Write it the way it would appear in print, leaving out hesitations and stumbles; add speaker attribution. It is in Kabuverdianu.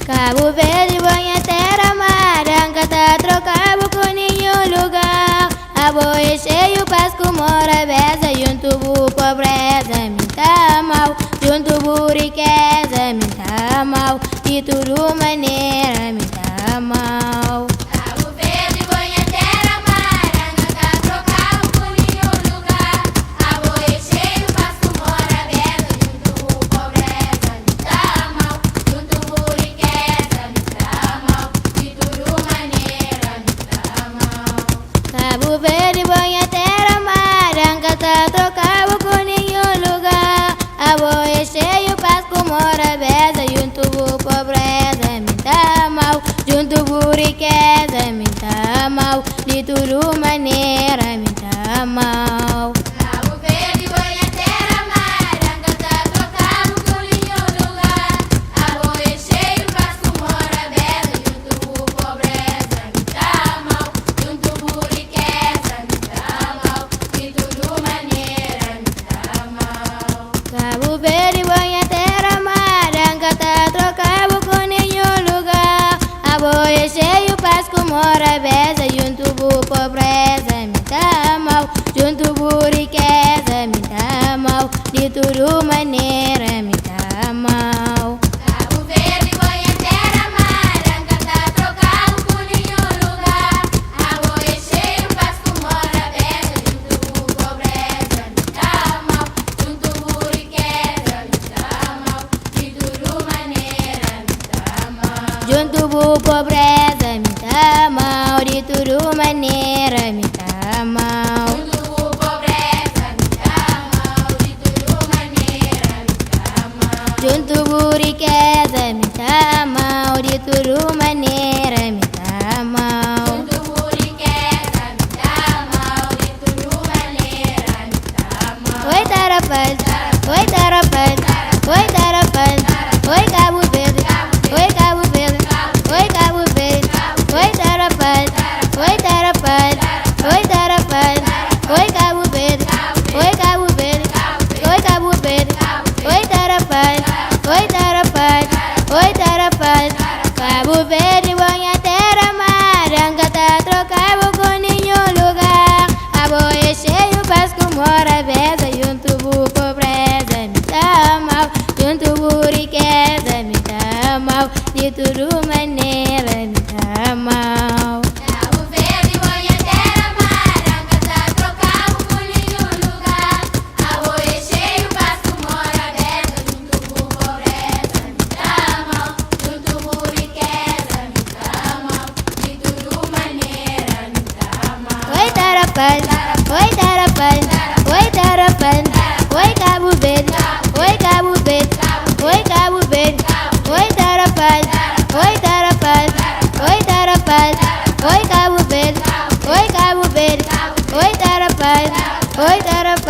Speaker 1: Cabo Verde bo nha terra amada, N ka ta troka-bu ku ninhun lugar. Abo é xeiu pas ku morabeza, Juntu bu pobreza mi N ta ama-u, Juntu bu rikeza mi N ta ama-u, Di tudu manera mi N ta ama-u.
Speaker 2: Cabo Verde bo nha terra amada, N ka ta troka-bu ku ninhun lugar. Abo é xeiu pas ku morabeza, Juntu bu pobreza mi N ta ama-u, Juntu bu rikeza mi N ta ama-u, Di tudu manera mi N ta ama-u.
Speaker 1: Cabo Verde bo nha terra amada, N ka ta troka-bu ku ninhun lugar. Abo é xeiu pas ku morabeza, Juntu bu pobreza mi N ta ama-u, Juntu bu rikeza mi N ta ama-u, Di tudu manera mi N ta ama-u.
Speaker 2: Cabo Verde bo nha terra amada, N ka ta troka-bu ku ninhun lugar. Abo é xeiu pas ku morabeza, Juntu bu pobreza mi N ta ama-u, Juntu bu rikeza mi N ta ama-u, Di tudu manera mi N ta ama-u.
Speaker 1: Cabo Verde bo nha terra amada, N ka ta troka-bu ku ninhun lugar. Abo é xeiu pas ku morabeza, Juntu bu pobreza mi N ta ama-u, Juntu bu rikeza mi N ta ama-u, Di tudu manera mi N ta ama-u.
Speaker 2: Cabo Verde bo nha terra amada, N ka ta troka-bu ku ninhun lugar. Abo é xeiu pas ku morabeza, Juntu bu pobreza mi N ta ama-u, Juntu bu rikeza mi N ta ama-u, Di tudu manera mi N ta ama-u.
Speaker 1: Juntu bu pobreza mi N ta ama-u, Di tudu manera mi N ta ama-u.
Speaker 2: Juntu bu pobreza mi N ta ama-u, Di tudu manera mi N ta ama-u.
Speaker 1: Juntu bu rikeza mi N ta ama-u, Di tudu manera mi N ta ama-u.
Speaker 2: Juntu bu rikeza mi N ta ama-u, Di tudu manera mi N ta ama-u.
Speaker 1: Oi Tarrafal, oi Tarrafal, oi Tarrafal, oi Cabo Verde, oi Cabo Verde, oi Cabo Verde, oi Tarrafal, oi Tarrafal, oi Tarrafal, oi Cabo Verde, oi Cabo Verde, oi Cabo Verde, oi Tarrafal, oi Tarrafal, oi Tarrafal, Cabo Verde bo nha terra amada, N ka ta troka-bu ku ninhun lugar. Abo é xeiu pas ku morabeza, Juntu bu pobreza mi N ta ama-u, Juntu bu rikeza mi N ta ama-u, Di tudu manera mi N ta ama-u.
Speaker 2: Cabo Verde bo nha terra amada, N ka ta troka-bu ku ninhun lugar. Abo é xeiu pas ku morabeza, Juntu bu pobreza mi N ta ama-u, Juntu bu rikeza mi N ta ama-u, Di tudu manera mi N ta ama-u.
Speaker 1: Oi Tarrafal, oi Tarrafal, oi Tarrafal, oi Cabo Verde, oi Cabo Verde, oi Cabo Verde, oi Tarrafal, oi Tarrafal, oi Tarrafal, oi Cabo Verde, oi Cabo Verde, oi Tarrafal, oi Tarrafal.